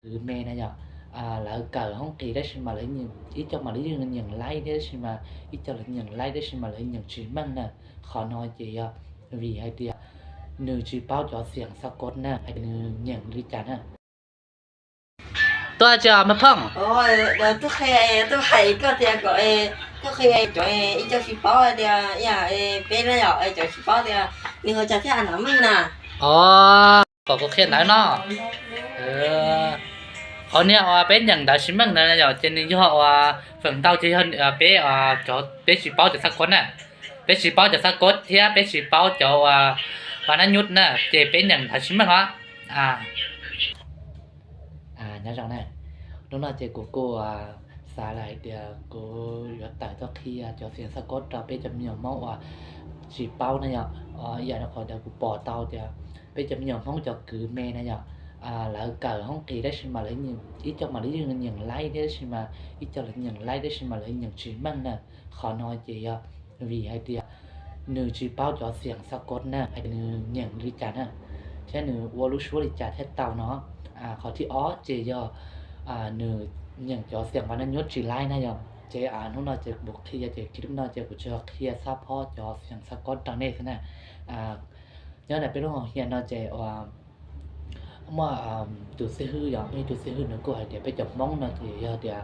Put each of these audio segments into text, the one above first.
គឺមេນະ ຍາ ອາ ລາວເກີດຫ້ອງເຄໄດ້ຊິມາເລີຍ ຍາ ອີ່ເຈົ້າມາເລີຍ ຍາງໄລ່ໄດ້ຊິມາ ອີ່ເຈົ້າເລີຍ ຍາງໄລ່ໄດ້ຊິມາເລີຍ ຍາງຊິມັງນະ ຂໍນ້ອຍເຈຍາ ວີໃຫ້ເຕຍ ໜຶ່ງຊິເປົ້າຈອສຽງສະກົດນະ ໃຫ້ໜຶ່ງຍາງລິຈານະ ຕົວຈອມມາພອງ ໂອ້ຍ ດຽວຕຸເຄ ຕຸໄຄກໍເຕຍກໍເອ ຕຸເຄຈອຍ ອີ່ເຈົ້າຊິເປົ້າເຕຍ ຍາ ເອ ເປັນລະ ເອ ຈອຍຊິເປົ້າເຕຍ ໜຶ່ງເຮົາຈະແທ້ອັນນະ ມຶງນະ ອໍ ກໍບໍ່ຄຽດຫຼາຍເນາະ ເອີ ເອົາເນຍວ່າເປັນຫຍັງດາຊິເມືອງນັ້ນນະ ເຈົ້າເຈນນີ້ ເຈົ້າວ່າເຟິງເຕົ້າເຈົ້າ ເອີ ເປ ເອີ ເຈົ້າເປຊິເປົາຈາກສາກົນນະ ເປຊິເປົາຈາກສາກົນ ເທຍເປຊິເປົາເຈົ້າວ່າ ວານະຍຸດນະ ເຈເປັນຫຍັງດາຊິເມືອງວະ ອາ ອາ ຍາວຈັ່ງນັ້ນ ໂນນາເຈກູກູ ອາ ສາຫຼາຍເດຍ ກູຢາກຕາຍຕໍ່ເຄຍ ເຈົ້າສຽງສາກົນ ເຈົ້າເປຈະມີຫຍັງມອງວ່າຊິເປົານະ ຍາ ອາ ອີ່ຫຍັງ ຂໍເດຍ ກູປໍເຕົ້າເດຍ ເປຈະມີຫຍັງມອງເຈົ້າຄືແມ່ນະ ຍາ ອາ ລາວເກີດຫ້ອງເຄໄດ້ຊິມາເລີຍ ຍາ ອີ່ເຈົ້າມາເລີຍ ຍາງໄລ່ໄດ້ຊິມາ ອີ່ເຈົ້າເລີຍ ຍາງໄລ່ໄດ້ຊິມາເລີຍ ຍາງຊິມັງນະ ຂໍນ້ອຍເຈຍາ ວີໃຫ້ເຕຍ ໜຶ່ງຊິເປົ້າຈອສຽງສະກົດນະ ໃຫ້ໜຶ່ງຍາງລິຈານະ ແທ້ໜຶ່ງ ອວລຸຊວລິຈາແທ້ເຕົ້າເນາະ ອາ ຂໍທີ່ອໍເຈຍາ ອາ ໜຶ່ງຍາງຈອສຽງວານະຍຸດຊິໄລ່ນະ ຍາ ເຈ ອາ ໂນນາເຈບຸກເຄຍ ເຈຄິດໂນນາເຈ ກູຈະເຄຍສະເພາະຈອສຽງສະກົດຕອນນີ້ຊະນະ ອາ ຍາມໃດໄປໂຮງຮຽນເນາະ ເຈ ອາ ມາ ອາ ຕູເຊຮື ຍາ ມີຕູເຊຮື ໜຶ່ງ ກູໃຫ້ເດຍ ເປຈະມອງເນາະ ເຈ ຍາເດຍ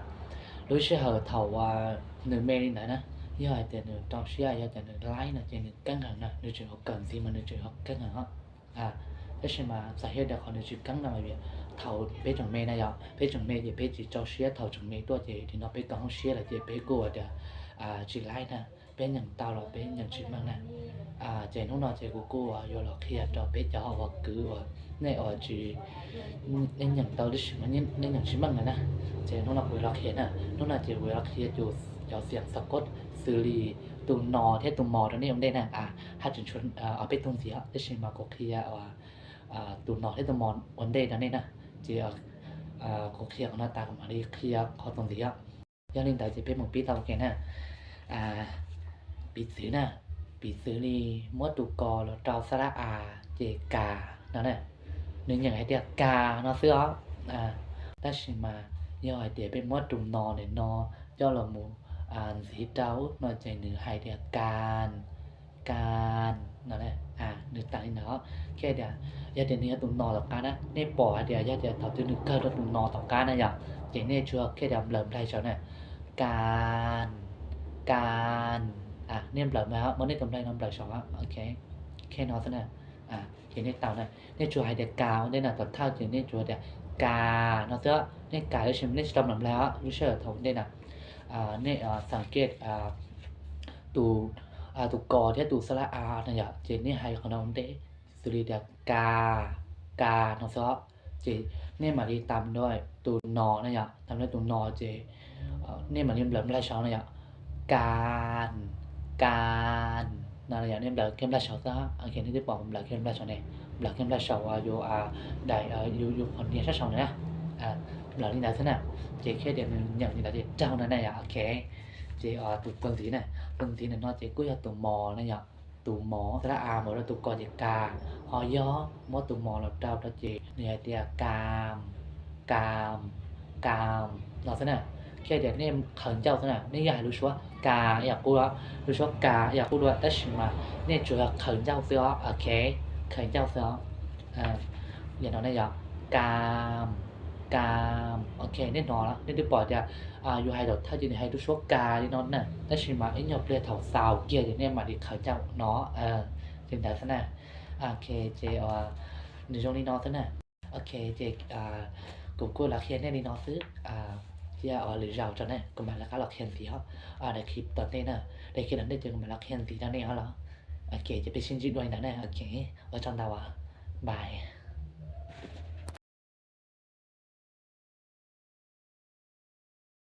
ລູເຊເຮີ ເທົ່າວ່າ ໜຶ່ງແມ່ນນີ້ນະ ຍາເດຍ ໜຶ່ງຕ້ອງເຊຍ ຍາເດຍ ໜຶ່ງໄລ່ນະ ເຈ ໜຶ່ງກັງຫັນນະ ໜຶ່ງຈະເອົາກັນຊິມາ ໜຶ່ງຈະເອົາກັງຫັນເນາະ ອາ ແຕ່ຊິມາສາເຫດໃດຂອງໜຶ່ງຊິກັງນຳ ເທົ່າເປຈອງແມ່ນະ ຍາ ເປຈອງແມ່ ເຈ ເປຊິເຈົ້າເຊຍ ເທົ່າຈອງແມ່ຕົວ ເຈ ທີ່ເນາະ ເປກະຫ້ອງເຊຍລະ ເຈ ເປກູວ່າເດຍ ອາ ຊິໄລ່ນະ ເປັນຫຍັງເຕົ້າລາວ ເປັນຫຍັງຊິມັງນະ ອາ ເຈ ໂນນາເຈ ກູກູວ່າ ໂຍລາເຄຍ ເຈົ້າເປັນເຈົ້າວ່າ ຄືວ່າ ໃນອອຈີ ໃນຫຍັງເຕົ້າ ຫຼືຊິມັງ ໃນຫຍັງຊິມັງນະ ເຈ ໂນນາເວລາເຄຍນະ ໂນນາເຈ ເວລາເຄຍ ເຈົ້າສຽງສະກົດ ຊື່ລີ ຕູນໍ ແທ້ຕູມໍ ຕອນນີ້ມັນໄດ້ນະ ອາ ຫາຈະຊວນ ອາ ເອົາເປັນຕົງເສຍ ແຕ່ຊິມາກໍເຄຍວ່າ ອາ ຕູນໍ ແທ້ຕູມໍ ອັນເດ ຕອນນີ້ນະ ເຈ ອາ ກໍເຄຍ ໜ້າຕາກໍມາເຄຍ ຂໍຕົງເສຍ ຍາລິນຕາເຈເປັນໝູປີຕາໂອເຄນະ ອາ ປີຊື່ນະ ປີຊື່ລີ ມົວຕູກໍ ລອເຕົາ ສະຫຼະອາ ເຈກາ ນັ້ນນະ ໜຶ່ງຫຍັງໃຫ້ເດຍກາເນາະ ຊື່ອອ ອາ ແຕ່ຊິມາ ຍອດໃຫ້ເດຍເປັນມົວຕູນໍ ເນ ນໍ ຈໍລະໝູ ອາ ສີເຕົາ ເນາະ ເຈໜຶ່ງໃຫ້ເດຍການ ການ ນັ້ນແຫຼະ ອາ ໜຶ່ງຕາງນີ້ເນາະ ເຄເດຍ ຍາເດຍ ໜຶ່ງເອົາຕູນໍຕໍ່ການນະ ເນ ປໍເດຍ ຍາເດຍ ເທົ່າທີ່ໜຶ່ງເກີດເອົາຕູນໍຕໍ່ການນະ ຍາ ເຈເນ ຊວເຄເດຍ ເລີ່ມໄດ້ເຈົ້ານະ ການ ການ ອາ ເນ ເລີ່ມມາ ເມື່ອນີ້ກຳໄດ້ນຳໄດ້ສອງ ໂອເຄ ເຄເນາະ ຊັ້ນນະ ອາ ເຄເນ ເຕົານະ ເນ ຊວໃຫ້ເດຍ ກາວ ເດນະ ຕອນທ້າຍ ເຈເນ ຊວເດຍ ກາ ເນາະ ເນ ກາ ແລ້ວຊິ ເນ ຊິຕຳນຳແລ້ວ ຢູ່ເຊີເທົ່າເດນະ ອາ ເນ ອາ ສັງເກດ ອາ ຕູ ອາ ຕູກໍ ເທຍ ຕູສະຫຼະອາ ນະ ຍາ ເຈເນ ໃຫ້ຂອງເນາະ ເດ ສຸລິດຽ ກາ ກາ ເນາະ ເຊາະ ເຈ ເນ ມາລີຕາມດ້ວຍ ຕູນໍ ນະ ຍາ ຕາມດ້ວຍ ຕູນໍ ເຈ ເນ ມາລີເລີ່ມໄລ່ເຊົາ ນະ ຍາ ການ ການ ນະ ຍາ ເນ ເລີ່ມໄລ່ເຊົາ ໂອເຄ ເນ ທີ່ບອກເລີ່ມໄລ່ເຊົາ ເນ ເລີ່ມໄລ່ເຊົາ ອາ ຢູ່ ອາ ໃດ ອາ ຢູ່ ຢູ່ຄົນດຽວເຊົາ ນະ ອາ ເລີ່ມໄລ່ເນ ເຈ ເຄ ດຽວໜຶ່ງ ຫຍັງນີ້ລະ ເຈ ເຈົ້າ ນະ ນະ ຍາ ໂອເຄ ເຈ ອາ ຕູຕົງສີ ນະ ຕົງສີ ນະ ເນາະ ເຈ ກູຢາ ຕູມໍ ນະ ຍາ ຕູມໍ ສະຫຼະອາ ໝໍ ລະ ຕູກໍ ເຈ ກາ ຮໍ ຍໍ ມໍ ຕູມໍ ລະ ເຕົາ ລະ ເຈ ເນ ເດຍ ກາມ ກາມ ກາມ ເນາະ ຊັ້ນນະ ເຄ ດຽວເນ ເຄີນເຈົ້າ ຊັ້ນນະ ເນ ຢາກໃຫ້ຮູ້ຊົວ ກາ ຢາກຮູ້ລະ ຮູ້ຊົວ ກາ ຢາກຮູ້ລະ ແຕ່ຊິມາ ເນ ຈວຍ ເຄີນເຈົ້າ ເຊາະ ໂອເຄ ເຄີນເຈົ້າ ເຊາະ ອາ ຢ່າງນັ້ນນະ ຢາກ ກາມ ກາມ ໂອເຄ ເນ ເນາະ ລະ ເນ ໄດ້ປອຍ ດຽວ ອາ ຢູ່ໃຫ້ດອກ ຖ້າຢູ່ໃຫ້ດູຊົ່ວກາຍເນາະນະ ແຕ່ຊິມາ ເອີ ຍອບເລຍເຖົ້າຊາວກຽ ຢູ່ເນ ມາດີເຂົາເຈົ້າເນາະ ເອີ ຈັ່ງໃດຊັ້ນນະ ໂອເຄ ເຈ ອາ ໃນຊ່ວງນີ້ເນາະຊັ້ນນະ ໂອເຄ ເຈ ອາ ກູກູລະຄຽນແນ່ນີ້ເນາະ ຊື້ ອາ ເຈ ອາ ຫຼືເຈົ້າເຈົ້ານະ ກູມາລະກະລະຄຽນຕິເນາະ ອາ ໃນຄລິບຕອນນີ້ນະ ໃນຄລິບຕອນນີ້ເຈ ກູມາລະຄຽນຕິຕອນນີ້ເນາະ ໂອເຄ ຈະໄປຊິນຈິດດ້ວຍນະ ໂອເຄ ວ່າຈັ່ງໃດວະ ບາຍ.